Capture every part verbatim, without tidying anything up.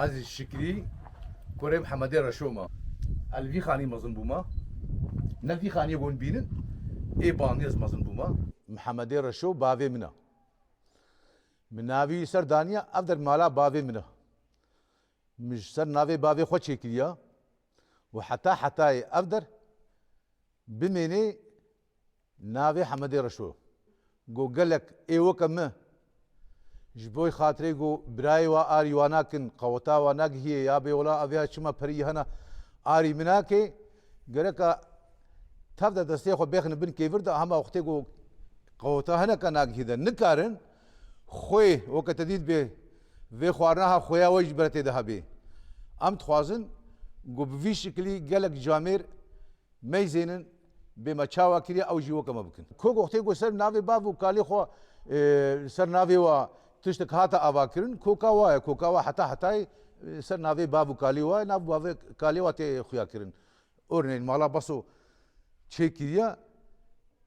Ez Şikrî, kurê Mihemedê Reşo me. Ez li vî xanî mezin bûme. Ne vî xaniyê hûn bînin, ê banî ez mezin bûme. Mihemedê Reşo bavê min e. Min navî wî li ser daniye, ev der mala bavê min e. Min ji ser navê bavê xwe çêkiriye û heta hetayê ev der bimênê navê Hemedê Reşo. Go gelek ê weke min ji bo xatirê go birayê wa arî wa nakin, qeweta wa nagihiyê ya bê wela ev ya çima perî hena arî min nake, gereka tev de destê xwe bêxin bin kêvir de hema wextê go qeweta hineka nagihî de nikarin, xwê weke te dît bê vê xwarina ha xwêya we jî bere tê de hebê. Em dixwazin go bi vî şiklî gelek camêr meyzênin bê me çawa kiriye, ew jî weke me bikin. Kok wextê ku ser navê bav û kalê xwe, e, ser navê wa tiştek hate avakirin, koka wa ye, koka wa heta hetayê, e, ser navê bav û kalê wa ye, nav bav û kalê wa tê xuya kirin. Örneğin mala Baso çêkiriye,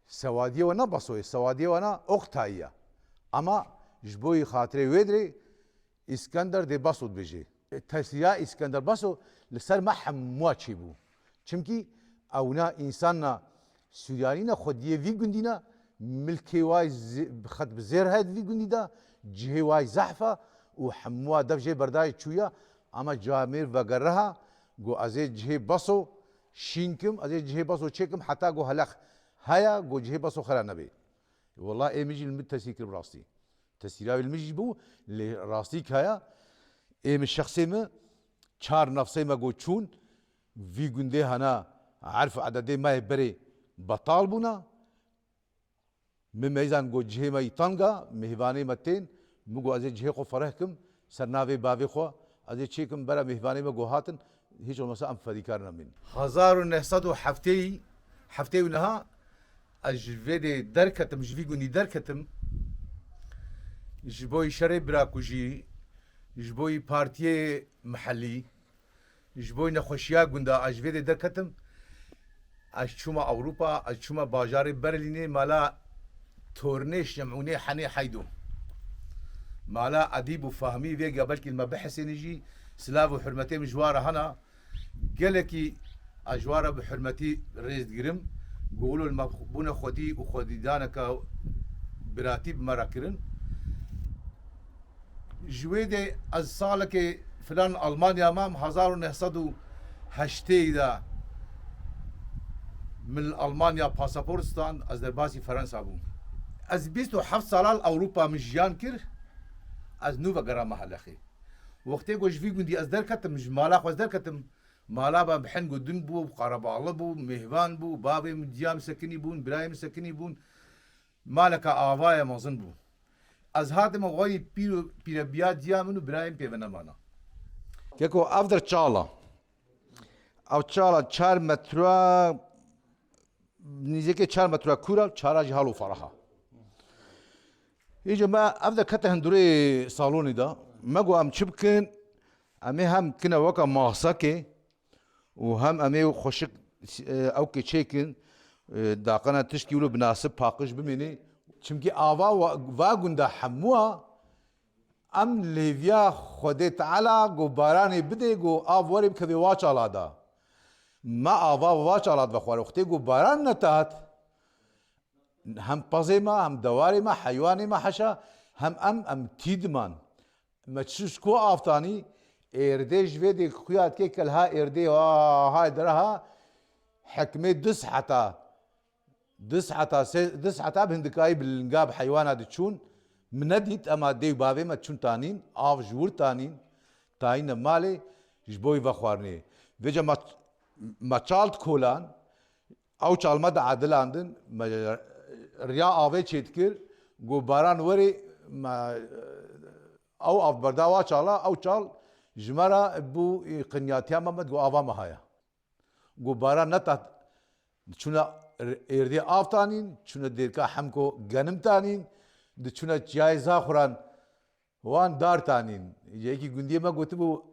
sewadiyê we ne Baso ye, sewadiyê we ne Oktay ye. Ama ji bo xatirê wê dirê Îskender dê Baso dibêje. Tesîra Îskender Baso li ser me hemûa çêbû. Çimkî ewna însana Suryanî ne xwediyê vî gundî ne, milkê way zê-, xet bi zêr heye di vî gundî de, cihê way zehf e û hemûa dev jê berdayê çûye, ama camêr vegeriha, got ez ê cihê Baso şîn kim, ez ê cihê Baso çêkim, heta got heleq heye, got cihê Baso xera nebê. Wela ê min jî li min tesîr kir bi rastî. Tesîra wî li min jî bû, lê rastî kaya, ê min şexsê min, çar nefsê me got çûn, vî gundê hena erf û ededê me yê berê betal bûna. Min meyzan got cihê me yî teng a, mêvanê me tên, min got ez ê cihê xwe fereh kim, ser navê bavê xwe, ez ê çêkim bera mêvanê me got hatin, hiç olmasa em fedîkar nemîn. Hezar û neh sed û heftê, heftê û neha ez ji vê dê derketim, ji vî gundî derketim, ji bo yî şerê birakujî, ji bo yî partiyê mihellî, ji bo nexweşiya gunda ez ji vê dê derketim. Ez çûma Ewropa, ez çûma bajarê Berlînê, mala tornê Şemûnê Henê Heydo. Mala Edîb û Fahmî vêga belkî li me bihesêne jî silav û hurmetê min ji wa re hene. Gelekî ez ji wa re bi hurmetî rêz digirim. Ku wilo li me bûne xwedî û xwedîdaneke biratî bi me re kirin. Ji wê de ez salekê filan Almanya mam, hezar û neh sed û heştê de min li Almanya pasaport stand, ez derbasî Ferensa bûm. Ez bîst û heft sala li Ewropa min jiyan kir, ez nû vegerama Helexê. Wextê ku ji vî gundî ez derketim, ji mala xwe ez derketim, mala me bi hin got din bû, qerebalix bû, mêvan bû, bavê min diya min sekinî bûn, birayê min sekinî bûn. Maleke avaye mezin bû. Ez hatime xweyî pîr û pîrebiya diya min û birayê min pê ve nemana. Keko, ev der çal a. Ev çal a çar metra, nîzêkê çar metra kûr a, çala jî halo ferah a. Îca me ev de kete hindurê salonê de. Me got em çi bikin? Em ê hem kine weke masekê, û hem em ê xweşik, e, ewkê çêkin, e, daqena tiştkî wilo binasib paqij bimînî. Çimkî ava wa, va gunda hemûa, em lêviya Xwedê Teala go baranê bidê, go av werê bikevê wa çala da. Me ava wa çala divexware. Wextê go baran netat, hem pezê me, hem dewarê me, heywanê me heşa, hem em, em tî diman. Me çi ji ku av tanî, êrdê ji vê dê xuya dikê ke li ha êrdê, ha, ha dere ha, hekmê du seheta, du seheta, sê, du seheta bi hindikayî bi linga bi heywana diçûn, min nedît, ema dê û bavê me çûn tanîn, av ji wir tanîn, tayîne malê, ji bo yî vexwarinê. Vêca me, me çal dikolan, Ew çal me diedilandin, me riya avê çêdikir, ku baran werê me ew av berda wa çala, ew çal ji me re bû qinyatiya me, me digot ava me haya. Ku baran netat, diçûne êrdê av tanîn, diçûne dêrka hemko genim tanîn, diçûne çiyayê Zaxuran wan dar tanîn. Yekî gundiyê me gotibû,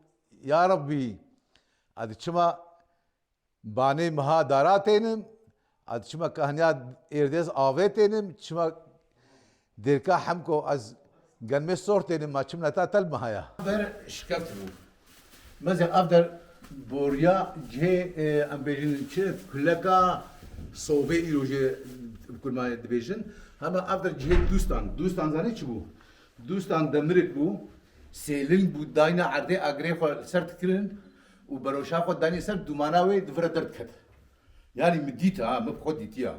Ya Rebbî, ez diçima Banê miha dara tênim, ez çima kahniya êrdê ez avê tênim, çima dêrka hemko ez genmê sor tênim, ma çim neta tel miha ya. Ber şikeft bû. Mesela ev der boriya cihê, e, em bêjin çi, kuleka sobê îro jê bi kurmanê dibêjin. Hema ev der cihê dûstan. Dûstan zanî çi bû? Dûstan demirik bû, sêlin bû, dayna erdê agirê xwe li ser dikirin û beroşa xwe dayne ser dûmana wê di vir re derdiket. Yanî min dît ha, min bi xwe dîtiya.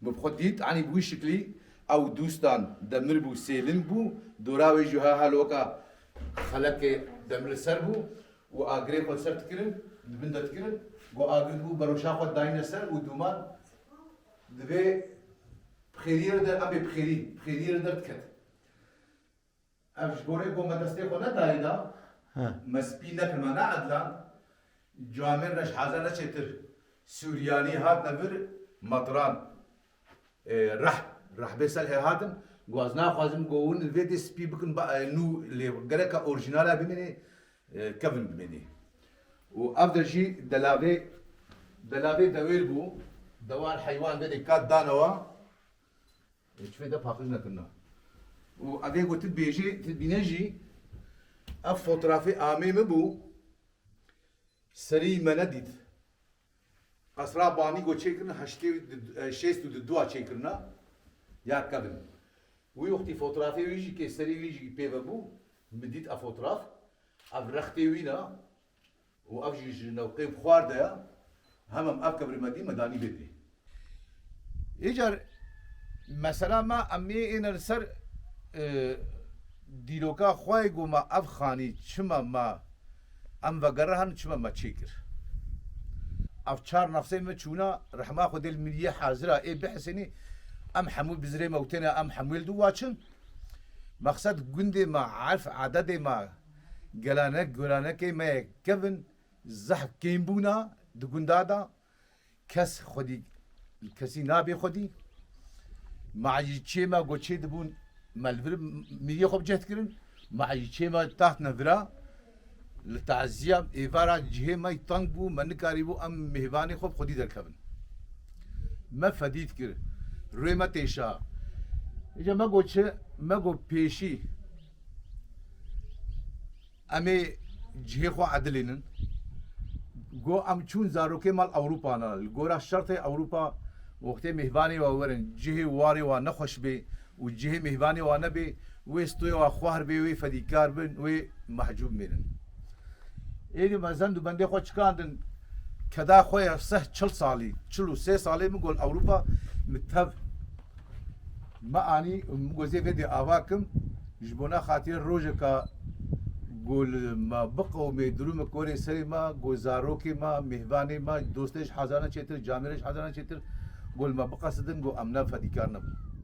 Min bi xwe dît, anî bi wî şiklî ew dûstan demir bû, sêlin bû, dora wê jî ha hal weka xelekê demir li ser bû û agirê xwe li ser dikirin, di bin de dikirin, ku agir bû beroşa xwe dayne ser û dûman divê bi xêriyê re der, em bê bi xêrî, bi xêriyê re derdiket. Ev ji gorê ku me destê xwe nedayê da, He. me spî nekir, me needlan, camêr re ji hezar neçêtir Suryanî hatine vir, matran, e, reh, rehbê Selhê hatin, ku ez naxwazim ku hûn li vê dê spî bikin, ba, e, nû lê gereka orjinala bimînê, e, kevin bimînê. Û ev de jî delavê, delavê dewêr bû, dewar heywan vê dê kat danewa, Ê, çi fê de paqij nekirina. Û evê ku tu dibêjê, tu dibîne jî, ev fotoğrafê amê min bû, serî me nedît. Qesra Banî ku çêkirin, heştê û di, e, şêst û di dua çêkirina, ya kevin. Wî wextî fotoğrafê wî jî kê serî wî jî pê ve bû, min dît ev fotoğraf, ev rextê wî ne, û ev jî ji newqê bi xwar de ya, hema em ev kevirê me dî, me danî vê dê. Îcar mesela me em ê êne li ser, e, dîroka xwe yê ku me ev xanî çima me em vegerihan, çima me çêkir. Ev çar nefsê me çûna, rehma Xwedê li min yê hazira ê bihisênî, em hemû bizirê me û têne em hemû li dû waçin. Mexsed gundê me, erf ededê me, gelanek, golanekê me kevin, zehf kêm bûna di gunda de, kes xwedî, kesî nabê xwedî. Ma jî çê me go çê dibûn, me li vir mîriyê xwe bi cih dikirin. Ma jî çê me taxtine vira, li taziya êvara cihê me teng bû, me nikarîbû em mêvanê xwe bi xwedî derkevin. Me fedî dikir, rûyê me têşa. Îca me go çi, me go pêşî. Em ê cihê xwe edilînin. Go em çûn zarokê me li Ewropa ne. Li gora şertê Ewropa wextê mêhvanê we werin, cihê warê we nexweş bê û cihê mêhvanê we nebê, wê stoyê we xwar bê, wê fedîkar bin, wê mehcûb mênin. Êdî me zend û bendê xwe çikandin, keda xwe ya seh çil salî, çil û sê salê min got Ewropa, min tev me anî, min got zê vê dê ava kim, ji bona xatirê rojeka go li me biqewimê, dirû min korê serê me, go zarokê me, mêhvanê me, dostê ji hezarane çêtir, camêrê ji hezarane çêtir, go li me biqesidin, go em ne fedîkar nebin.